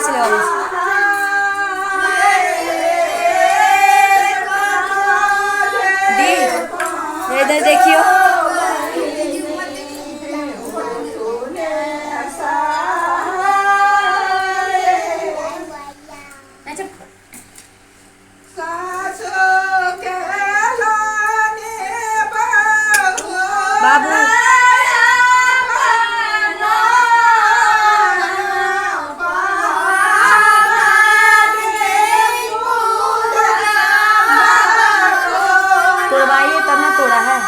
जाइ छलै बाबू। दी, इधर देखियो। बाबू, तोड़वाइए तब ना तोड़ा है।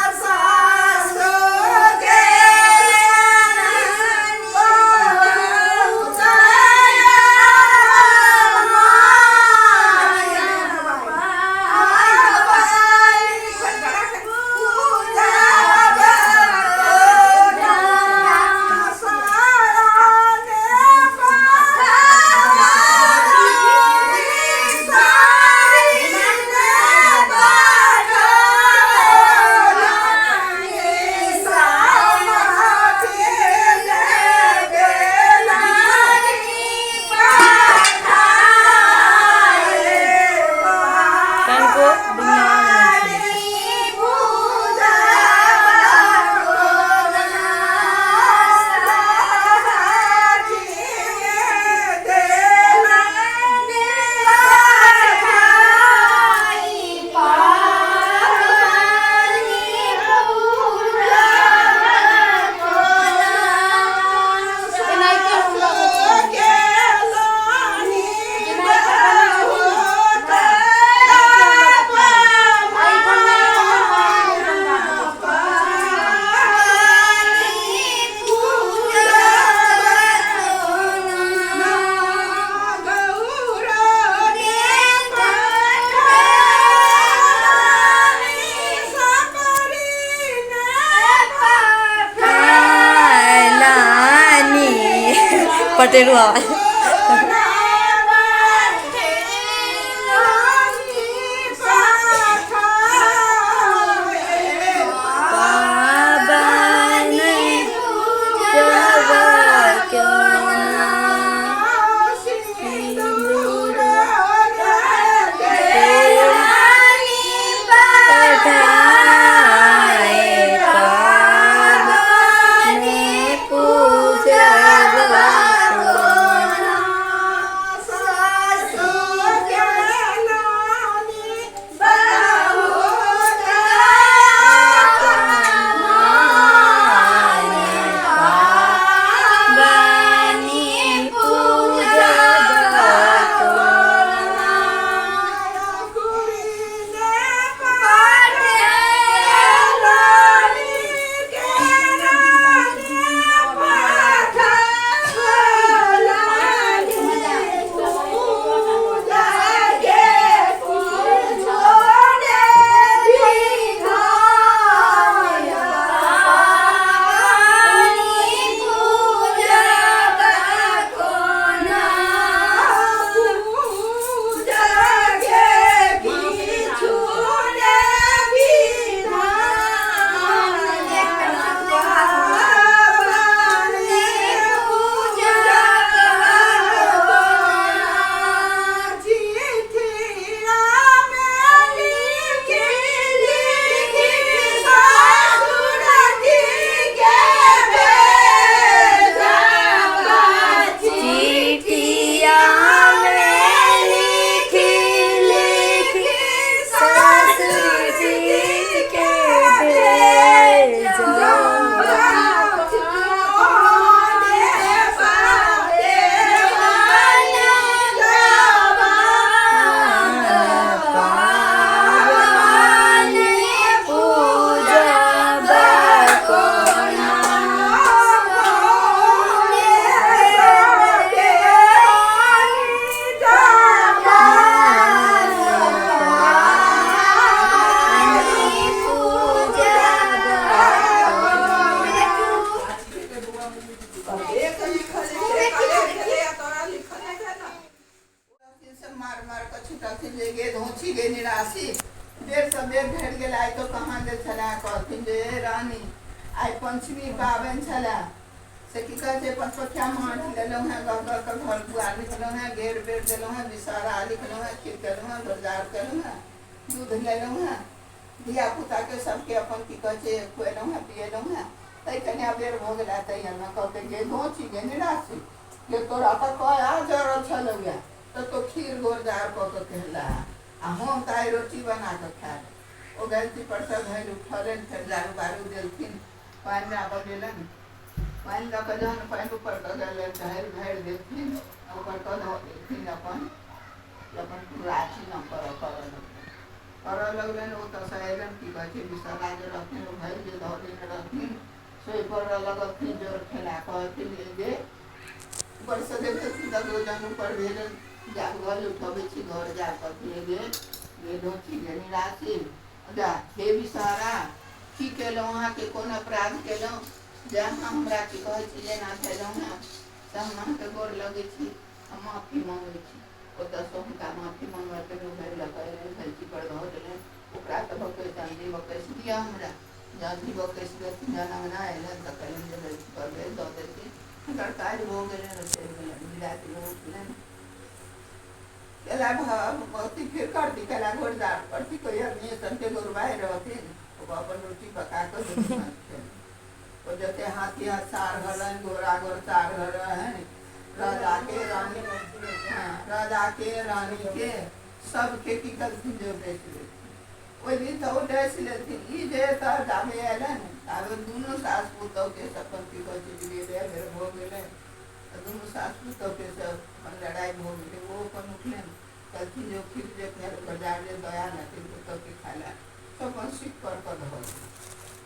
कनको दिमाग नहि छै। पटेलू आवाज। मार मार कऽ छुटलथिन जे गे धोछी गे निराशी। बेर सबेर भेट गेल। आइ तो कहाँ गेल छलै? कहलथिन जे रानी, आइ पञ्चमी पाबनि छलै। से की कहै छै पचपथिया माटि लेलहुँ हेँ, गह गह कऽ घर दुआर लिखलहुँ हेँ, घेर बेर देलहुँ हेँ, विषहरा लिखलहुँ हेँ, खीर केलहुँ हेँ, घोरजाउर केलहुँ हेँ, दूध लेलहुँ हेँ, धियापुताके सबके अपन की कहै छै खुएलहुँ हेँ पिएलहुँ हेँ, तै कनि अबेर भऽ गेल तै एना कहलकै गे घोची गे निराशी गे तोरा तऽ कया जरल छलौए तऽ तो खीर घोरजाउर कऽ कऽ खेला आ हम तऽ आइ रोटी बना कऽ खायब। ओ गलती पर सँ धरि उठलनि, फेर झाड़ू बारू देलथिन, पानि लाबऽ गेलनि, पानि लऽ कऽ जहन पानि ऊपर कऽ गेलनि ढारि भरि देलथिन, ओकर कऽ धऽ देलथिन अपन अपन पूरा अथी करऽ करऽ लगलनि करऽ लगलनि। ओतऽसँ अयलनि की कहै छै विषहरा जे रहथिन ओ भरि जे धऽ देने रहथिन से करऽ लगलथिन जोर खेला। कहलथिन जे ऊपरसँ देखलथिन तऽ जहन ऊपर भेलनि जाब घर उठबै छी घर जा कहथिन गे गे धोती गे निराशी जा हे विषहरा की केलहुँ, अहाँके कोन अपराध केलहुँ जे अहाँ हमरा की कहै छी जेना भेलहुँ हेँ, से हम अहाँके गोर लगै छी, हम माफी मङ्गै छी। ओतऽसँ हुनका माफी मङ्गलकनि, ओ भरि लऽ कऽ अयलनि, गलती पर धऽ देलनि। ओकरा तऽ बकैस जल्दी बकैस दिअ हमरा, जल्दी बकैस देलथिन। जहन अङ्गना अयलनि तऽ कहलनि जे गलती पर भेल दऽ देलथिन, हुनकर काज भऽ गेलनि, चलि गेलनि। रातिमे उठलनि केला अथी फेर करती केला घोरजाउर करती, कोइ आदमी सबके गोरबाइ रहथिन, ओ अपन रोटी पका कऽ दुनू साँझ खेलनि। ओ जते हाथी हसार भेलनि, घोड़ा घोड़सार रहनि, राजाके रानी, हँ राजाके रानीके सबके की करथिन जे बेच लेलथिन। ओहि दिन तऽ ओ डसि लेलथिन। ई जे तऽ जाबे अयलनि ताबे दुनू सास पुतहुके से अपन की कहै छै बेर बेर भऽ गेलनि, तऽ दुनू सास पुतहुके से अपन लड़ाइ भऽ गेलै। ओ अपन उठलनि कहलथिन जे ओ खीर जे फेर बाजार जे दया लेथिन पुतहुके खाय लए, से अपन सीख पर कऽ धऽ देलक,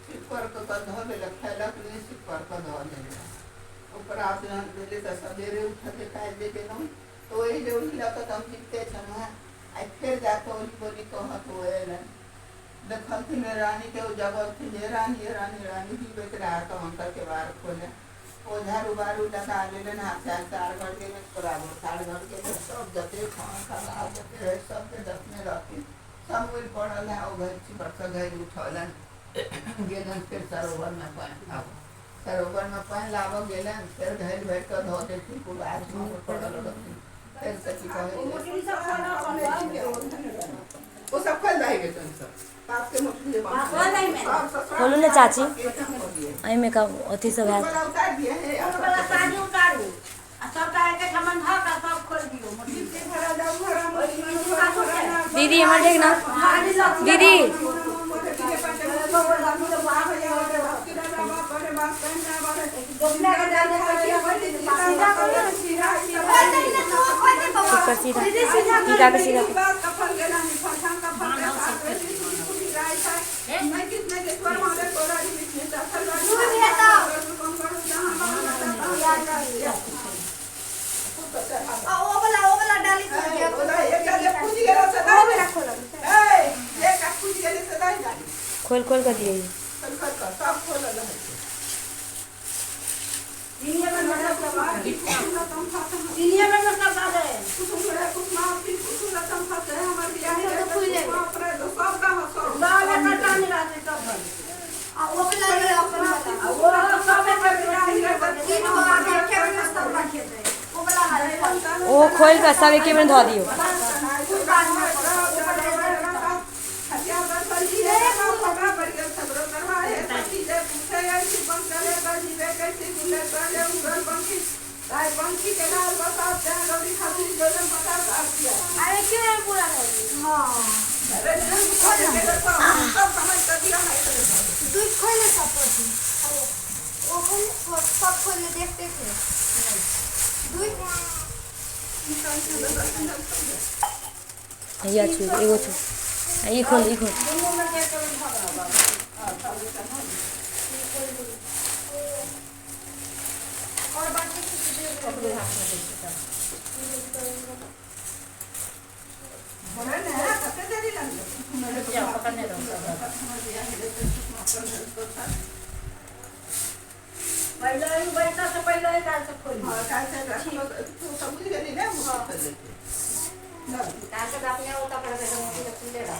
सीख पर कऽ धऽ देलक, खेलक नहि, सीख पर कऽ धऽ देलक। ओकरा जहन भेलै तऽ सबेरे उठल काल्हि जे गेलहुँ तऽ ओहि जे ओहि लऽ कऽ तऽ हम जीविते छलहुँ हेँ, आइ फेर जा कऽ ओली बोली कहत। ओ अयलनि देखलथिन रानीके, ओ जगलथिन जे रानी हे रानी, रानी जीबैत रहए तऽ हुनकर केबाड़ खोले। ओ झाड़ू बारू लगा लेलनि, हाथ सार घर गेलनि, तोरा सार घर गेलनि, सब जते खाना खराब जते रहै सबके देखने रहथिन, सब मिल पड़ल है। ओ घड़ी परसँ घड़ी उठौलनि, गेलनि फेर सरोवरमे पानि लाबऽ, सरोवरमे पानि लाबऽ गेलनि, फेर घड़ि भरि कऽ धऽ देलथिन, पूरा पड़ल रहथिन। फेर से की कहै ओ सब खोलि दही गे सब बापके मोटरी। खोलू ने चाची, एहिमे का अथी सब हैत। साड़ी उतारू आ सबटा एकेठमन धऽ कऽ सब खोलि दियौ। दीदी हमर देख ना दीदी। ठीक कर सीधा टीका के सीधा कर। ओ वाला ओ वाला डाली खोल दिया, ओ वाला खोल। खोल खोल कऽ दियै। आ ओ वाला ले अपन वाला तीन गो आगे एके बेर सब रखेतै ओ वाला हाल। ओ खोलि कऽ सब एके बेर धऽ दियौ। अरे क्यों है पूरा? हाँ दूध खोल ले सब पर, वो खोल, सब खोल ले, देखते थे दूध। हैया छू एगो छू, आ ई खोल ई खोल। और बाकी कुछ दे। पहिले ही बैठा से पहिले ही काल से खोली। काल से अपने होता पड़ा बेटा मोती खुले रहा।